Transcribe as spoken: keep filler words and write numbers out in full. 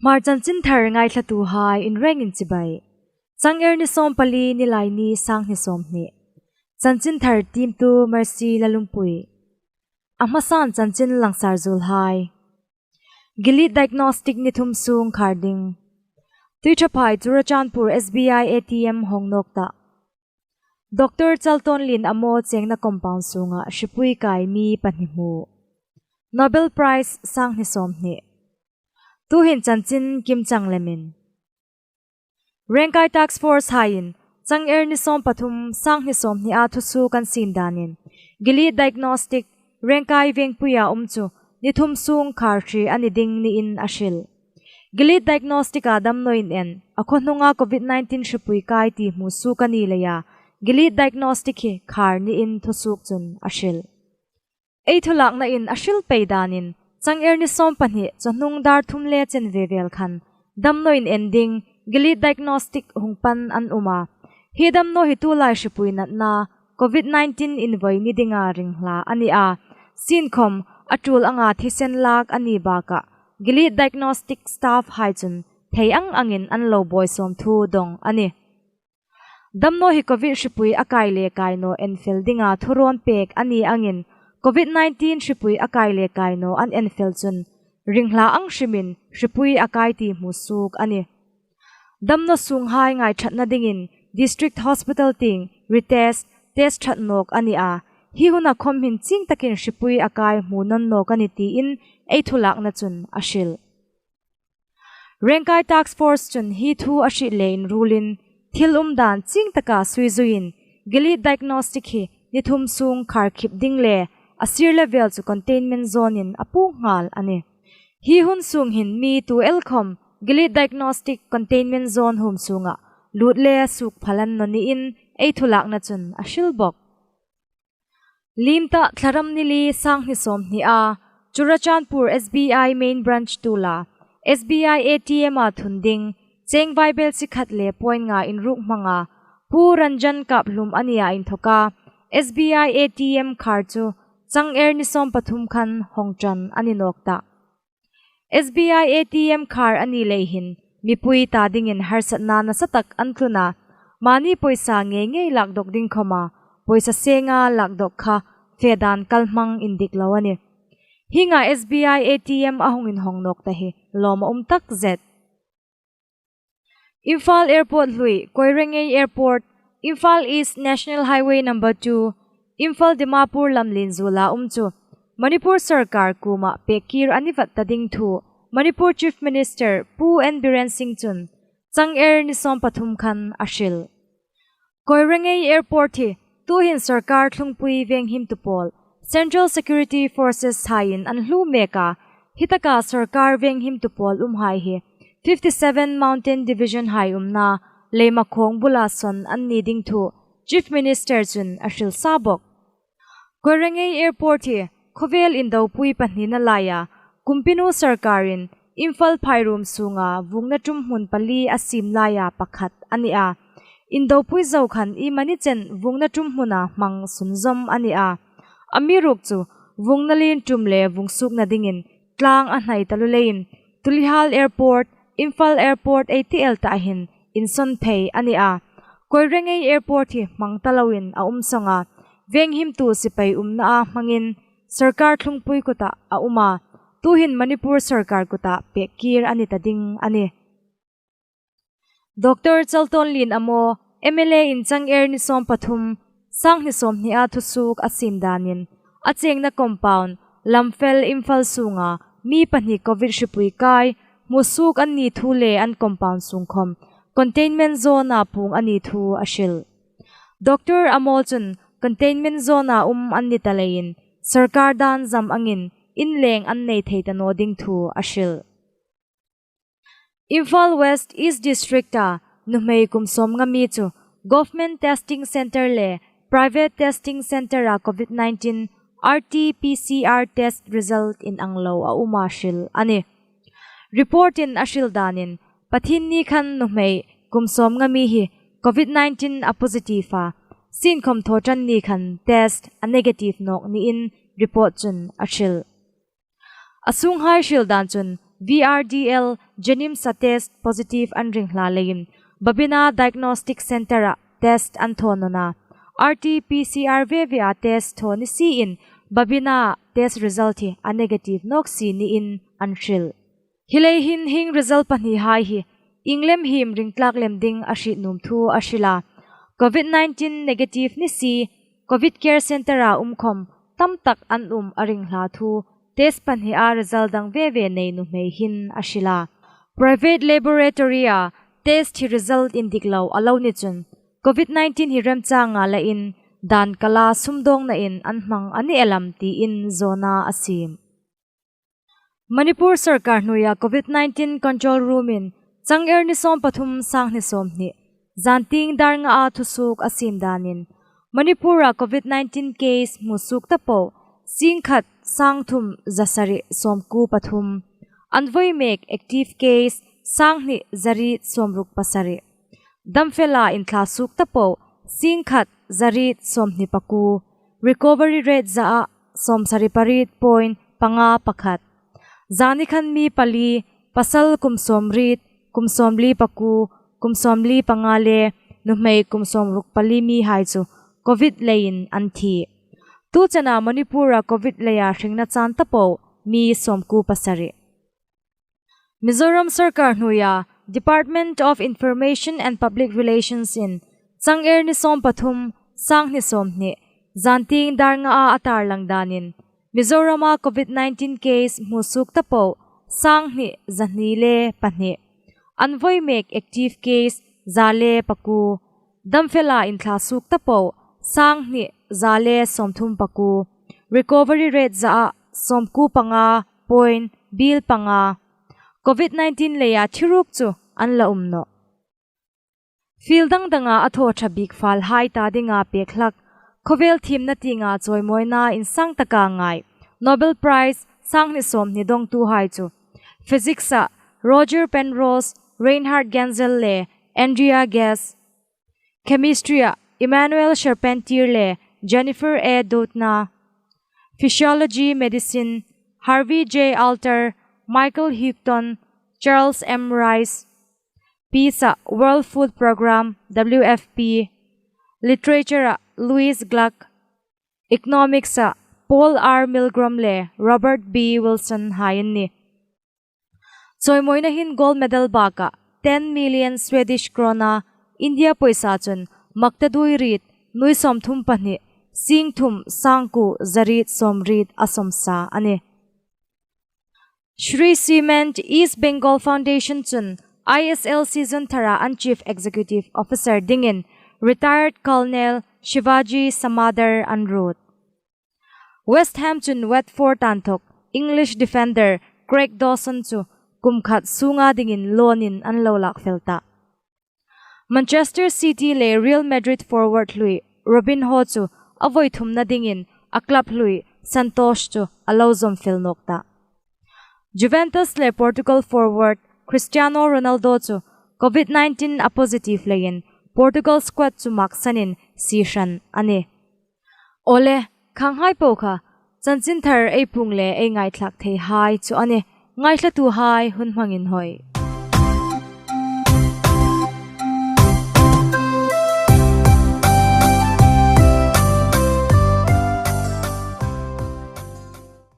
Hmar chanchinthar ngaithlatuhai inrengin chibai. Chang er ni sawmpali, Nilaini, sanghni sawmhni. Chanchinthar tiemtu Mercy Lalungpui. A hmasan chanchin langsar zuolhai. Gilead Diagnostic ni thum sung khar ding. Tuiṭhaphai Churachandpur S B I A T M hawng nawk ta. Doctor Chaltonlien Amo chengna compound sunga hripui kai mi pahni hmu. Nobel Prize sanghni sawmhni. Tuhin chanchin kimchang lemin. Rengkai Task Force haiin chang er ni sawmpathum, sanghni sawmhnia thusuok an siem danin Gilead Diagnostic Rengkai Vengpuia um chu ni thum sung khar hri a ni ding niin a hril. Gilead Diagnostic-a damnaw in en, a khaw hnunga COVID nineteen hripui kai ti hmu suok a ni leia, Gilead Diagnostic hi khar niin thusuok chun a hril. Ei thulaknain a hril pei danin, chang er ni sawmpahni chawhnung dar thum le chanve vel khan damnaw in en ding Gilead Diagnostic hung pan an um a. Hi damnaw hi tulai hripui natna COVID nineteen invoi ni dinga ringhla a ni a. Sienkhom a tul anga thisen lak a ni bakah Gilead Diagnostic staff hai chun thei ang angin an lo buoi sawm thu dawng a nih. Damnaw hi COVID hripui a kai le kai naw en fel dinga thurawn pek a ni angin, COVID nineteen hripui a kai le kai naw an en fel chun ringhla ang hrimin hripui a kai ti hmu suok a nih. Damnaw sunghai ngaithatna dingin District Hospital tieng retest, test ṭhat nawk a ni a. Hi huna khom hin chieng takin hripui a kai hmu nawn nawk a nih tiin ei thulakna chun a hril. Rengkai Task Force chun hi thu a hriet le inruolin thil um dan chieng taka sui zuiin Gilead Diagnostic hi ni thum sung khar khip ding le a sir level chu containment zone-in a puong nghal a nih. Hi hun sung hin mi tu el khom Gilead Diagnostic containment zone huom sunga lut le suok phal an naw niin ei thulakna chun a hril bok. Liem ta Thlaram ni li, sanghni sawmhnia, Churachandpur S B I main branch tula S B I A T M-a thun ding cheng vaibelchhe khat le point nga inruk hmanga Pu Ranjan Kaphlum a nia inthoka S B I A T M khar chu chang er ni sawmpathum khan hawng ṭan a ni nawk ta. S B I A T M khar a ni lei hin mipui ta dingin harsatna nasa tak an tlun a. Mani poisa ngei ngei lak dawk ding khoma poisa senga lak dawk kha fe dan kal hmang indik lo a nih. Hienga S B I A T M a hung inhawng nawk ta hi lawm a um tak zet. Imphal Airport hlui, Koirengei Airport, Imphal East National Highway number two, Imphal Dimapur lamlien zuola um chu Manipur sawrkar kuoma pekkir a ni vat ta ding thu Manipur Chief Minister Pu N Biren Singh chun chang er ni sawmpathum khan a hril. Koirengei Airport hi tuhin sawrkar thlungpui venghimtu pawl, Central Security Forces haiin an hlu mek a, hi taka sawrkar venghimtu pawl umhai hi fifty seven Mountain Division hai umna Leimakhong bula sawn an ni ding thu Chief Minister chun a hril sa bok. Koirengei Airport hi khawvel indopui pahnina laia kumpinu sawrkarin Imphal phairuom sunga vuongna tum hmun pali a siem laia pakhat a ni a. Indopui zo khan iemani chen vuongna tum hmuna hmang sunzawm a ni a. Amiruokchu vuongna lien tum le vuong suokna dingin tlang a hnai taluo leiin Tulihal Airport, Imphal Airport ei ti el ta hin insawn phei a ni a. Koirengei Airport hi hmang ta loin a um sawng a, venghimtu sipai umnaa hmangin sawrkar thlungpui kuta a um a, tuhin Manipur sawrkar kuta pekkir a ni ta ding a nih. Doctor Chaltonlien Amo, M L A in chang er ni sawmpathum, sanghni sawmhnia thusuok a siem danin a chengna compound Lamphel Imphal sunga mi pahni Covid hripui kai hmu suok an ni thu le an compound sung khom containment zone-a puong a ni thu a hril. Doctor Amo chun containment zone-a um an ni ta leiin sawrkar dan zam angin inleng an nei thei ta naw ding thu a hril. Imphal West East District-a nuhmei kum sawmnga mi chu Government Testing Centre le Private Testing Centre-a Covid nineteen R T P C R test result inang lo a um a hril a nih. Report-in a hril danin Pathienni khan nuhmei kum sawmnga mi hi Covid nineteen a positive a, sienkhom Thawṭanni khan test a negative nawk niin report chun a hril. A sunghai hril dan chun V R D L JNIMS-a test positive an ring hla leiin Babina Diagnostic Centre-a test an thaw naw a. R T P C R ve ve a test thaw ni siin Babina test result hi a negative nawk si niin an hril. Hi lei hin hieng result pahnihai hi ieng lem hiem ring tlak lem ding a hriet nuom thu a hril a. Covid nineteen negative ni si, Covid Care Centre-a um khawm tam tak an um a ring hla thu test pahnia result dang ve ve nei nuhmei hin a hril a. Private laboratory-a test hi result indik lo a lo ni chun Covid nineteen hi remchanga lain dan kala sumdawngnain an hmang a ni el am tiin zawna a siem. Manipur sawrkar hnuoia Covid nineteen Control Room-in Changer ni sawm pathum, sanghni sawmhni, zantieng dar ngaa thusuok a siem danin Manipur-a Covid nineteen case hmusuok ta po singkhat sangthum zasari sawmkuo pathum, an voi mek active case sanghni zariet sawmruk pasari, damfela inthla suok ta po singkhat zariet sawmhni pakuo, recovery rate zaa sawmsari pariet point panga pakhat. Zani khan mi pali, pasal kum sawmriet, kum sawmli pakuo, kum sawmli panga le nuhmei kum sawmruk pali mihai chu Covid leiin an thi. Tu chena Manipur-a Covid leia hringna chan ta po mi sawmkuo pasari. Mizoram sawrkar hnuoia Department of Information and Public Relations-in Changer ni sawm pathum, sanghni sawmhni, zantieng dar ngaa a tarlang danin Mizorama Covid nineteen case hmusuok ta po sanghni zahni le pahni, an voi mek active case za le pakuo, damfela inthla suok ta po sanghni za le sawmthum pakuo, recovery rate zaa sawmkuo panga point biel panga. Covid nineteen leia thi ruok chu an la um nawh. Field dang danga a thaw ṭha bik falhai ta dinga pek hlak, khawvel thiemna tienga chawimawina insang taka ngai Nobel Prize sanghni sawmhni dongtuhai chu Physics-a Roger Penrose, Reinhard Genzel le Andrea Ghez, Chemistry-a Emmanuelle Charpentier le Jennifer A. Doudna, Physiology, Medicine, Harvey J. Alter, Michael Houghton, Charles M. Rice, Peace-a World Food Programme, W F P, Literature-a Lewis Gluck, Economics-a Paul R. Milgrom le Robert B. Wilson hai an nih. Chawimawina hin gold medal baka ten million Swedish krona, India poisa chun maktaduoi riet nuoi sawmthum pahni, singthum sangkuo zariet sawmriet a sawmsa a nih. Shree Cement East Bengal Foundation chun I S L season thara an Chief Executive Officer dingin retired Colonel Shivaji Samadar an ruot. West Ham chun Watford a inthawk English defender Craig Dawson chu kum khat sunga dingin loan-in an lo lak fel ta. Manchester City le Real Madrid forward hlui Robinho chu a voi thumna dingin a club hlui Santos chu a lo zawm fel nawk ta. Juventus le Portugal forward Cristiano Ronaldo chu Covid nineteen a positive leiin Portugal squad chu maksanin sie hran a nih. Awle, khanghai po kha chanchinthar ei puong le ei ngaithlak theihai chu a nih. Ngaithlatuhai hun hmang inhawi.